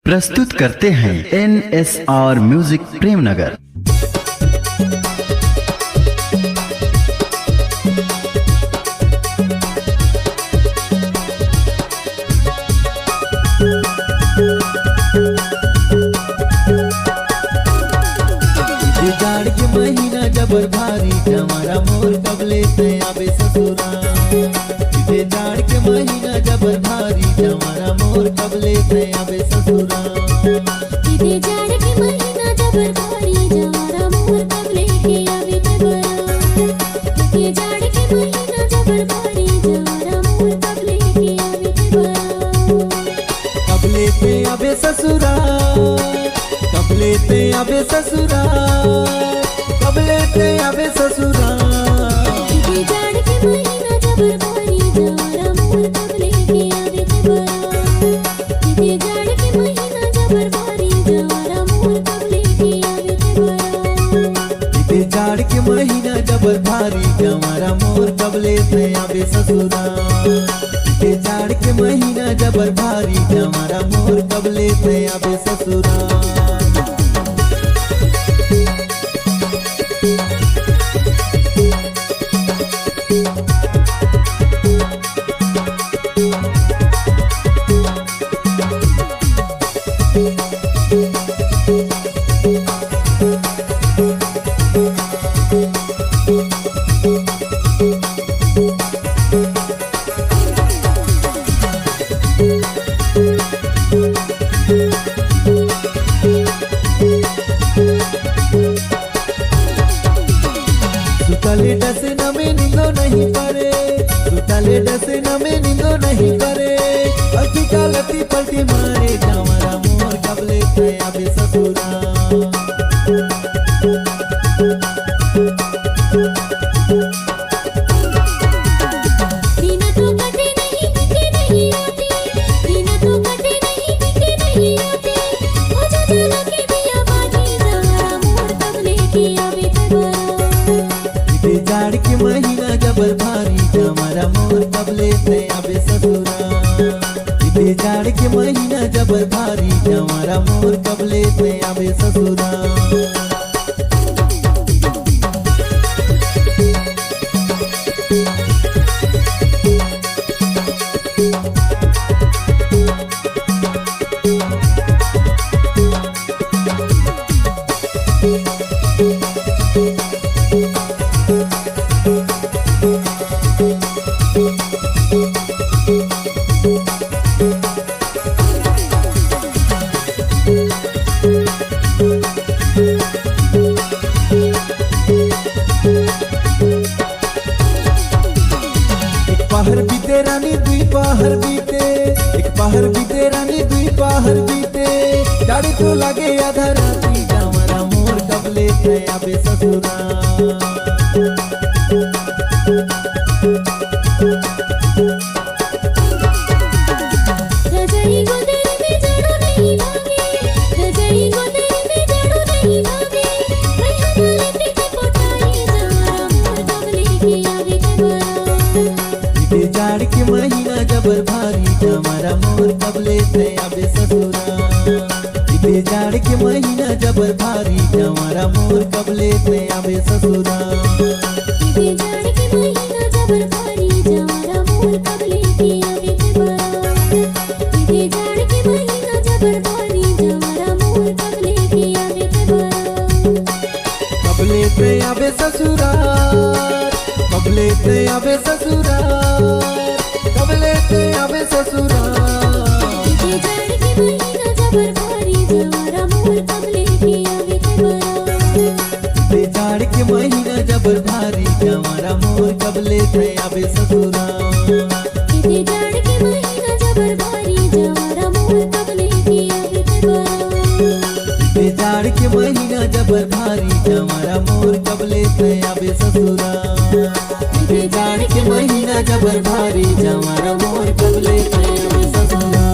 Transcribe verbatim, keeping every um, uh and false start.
प्रस्तुत करते हैं N S R music Premnagar. ये जाड़ के महीना जबर भारी, जवारा मोर कब ले तैं आबे ससुरा। ये जाड़ के महीना जबर भारी, जवारा मोर कब ले तैं आबे ससुरा। इते जाड़ के महीना जबर भारी, जवारा मोर कब लेके आबे तैं बरा। इते जाड़ के महीना जबर भारी, जवारा मोर कब लेके आबे तैं बरा। कब ले तैं आबे ससुरा, कब ले तैं आबे ससुरा, कब ले तैं आबे ससुरा। इते जाड़ के महीना जबर भारी, जवारा मोर कब लेके आबे तैं बरा। इते जाड़ के महीना जबर भारी, जवारा मोर कब लेके आबे तैं बरा। इते जाड़ के महीना जबर भारी, जवारा मोर कब ले तैं आबे ससुरा। इते जाड़ के महीना जबर भारी, जवारा मोर कब ले तैं आबे ससुरा। सुतले डसे नमे निंदो नहीं परे, सुतले डसे नमे निंदो नहीं परे। अति कालती पलटी मारे, जवारा मोर कब ले तैं आबे ससुरा। दिन तो कटे नहीं, बीते नहीं राती। दिन तो कटे नहीं, बीते नहीं राती। ओ जा जला के दिया बाती, जवारा मोर कब लेके आबे तैं बरा। इते जाड़ के महीना जबर भारी, जवारा मोर कब ले तैं आबे ससुरा। इते जाड़ के महीना जबर भारी, जवारा मोर कब ले तैं आबे ससुरा। एक पहर बीते रानी, दुई पहर बीते, एक पहर बीते रानी, दुई पहर बीते। जाड़ तो लागे आधा राती, जवारा मोर कब ले तैं आबे ससुरा। रजाई गोदर में जड़ो नहीं भावे, रजाई गोदर में जड़ो नहीं भावे। मैं हमारे पीछे पोटाई, जवारा मोर कब लेके आबे तैं बरा। इते जाड़ के महीना जबर भारी, जवारा मोर कब ले तैं आबे ससुरा। इते जाड़ के महीना जबर भारी, जवारा मोर कब ले तैं आबे ससुरा। इते जाड़ के महीना जबर भारी, जवारा मोर कब लेके आबे तैं बरा। इते जाड़ के महीना जबर भारी, जवारा मोर कब लेके आबे तैं बरा। कब ले तैं आबे ससुरा, कब ले तैं आबे ससुरा, कब ले तैं आबे ससुरा। इते जाड़ के महीना जबर भारी, जवारा मोर कब लेके आबे तैं बरा। इते जाड़ के महीना जबर भारी, जवारा मोर कब ले तैं आबे ससुरा। इते जाड़ के महीना जबर भारी, जवारा मोर कब लेके आबे तैं बरा। इते जाड़ के महीना जबर भारी, जवारा मोर कब ले तैं आबे ससुरा। इते जाड़ के महीना जबर भारी, जवारा मोर कब ले तैं आबे ससुरा।